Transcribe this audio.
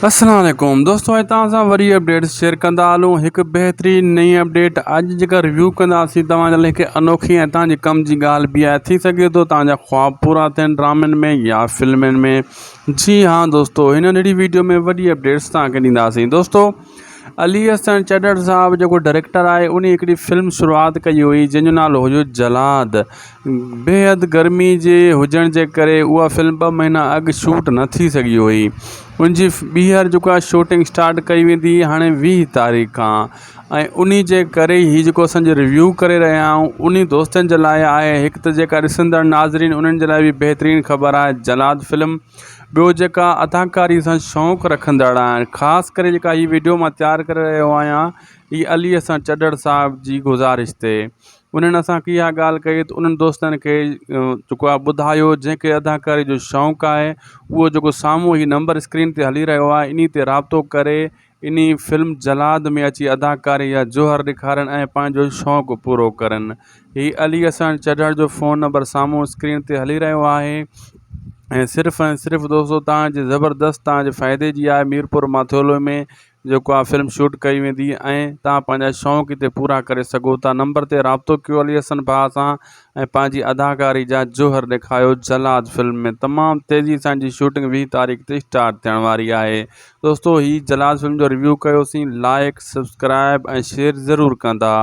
السلام عليڪم دوستو اڄ توهان سان وري اپڊيٽ شيئر ڪندا هلون هڪ بهترين نئين اپڊيٽ اڄ جيڪا ريويو ڪنداسين توهان جي لاء هڪ انوکي ۽ توهان جي ڪم جي ڳالهه به آهي ٿي سگهي ٿو توهان جا خواب پورا ٿين ڊرامن ۾ يا فلمن ۾ جي ها دوستو هن ننڍڙي ويڊيو ۾ وڏي اپڊيٽس توهان کي ڏينداسين دوستو علي حسن چڍڙ صاحب جيڪو ڊائريڪٽر آهي انهي هڪڙي فلم شروعات ڪئي هئي جنهن جو نالو هيو جلاد بيحد گرمي جي هجڻ جي ڪري اها فلم ٻه مهينا اڳ شوٽ نه ٿي سگهي هئي ان جي ٻيهر جيڪو آهي شوٽنگ اسٽارٽ ڪئي ويندي هاڻي 20 تاريخ کان ۽ انهي جي ڪري هي جيڪو اسان جو ريويو ڪري رهيا آهيون انهي دوستن جي لاء آهي هڪ ته جيڪا ڏسندڙ ناظرين انهن جي لاء به بهترين خبر آهي جلاد فلم ٻيو جيڪا اداڪاري سان شوق رکندڙ آهن خاص ڪري جيڪا هي ويڊيو مان تيار ڪري رهيو آهيان هي علي حسن چڍڙ صاحب جي گذارش تي انهن اسان کي اها ڳالهه ڪئي ته انهن دوستن کي جيڪو آهي ٻڌايو جنهن کي اداڪاري جو شوق آهي اهو جيڪو سامهون هي نمبر اسڪرين تي هلي رهيو آهي انهي تي رابطو ڪري انهي فلم جلاد ۾ اچي اداڪاري جا جوهر ڏيکارين ۽ پنهنجو شوق پورو ڪرن. هي علي حسن چڍڙ جو فون نمبر سامهون اسڪرين تي هلي رهيو آهي ۽ صرف ۽ صرف دوستو توهان جي زبردست توهان جي فائدي جي آهي ميرپور ماٿيلو ۾ جيڪو آهي فلم شوٽ ڪئي ويندي ۽ توهان پنهنجا شوق هتي پورا ڪري سگهو ٿا نمبر تي رابطو ڪيو علي حسن ڀاء سان ۽ پنهنجي اداڪاري جا جوهر ڏيکايو جلاد فلم ۾ تمام تيزي سان جي شوٽنگ 20 تاريخ تي اسٽارٽ ٿيڻ واري آهي دوستو هي جلال فلم جو ريويو ڪيوسين لائڪ سبسڪرائب ۽ شيئر ضرور ڪندا.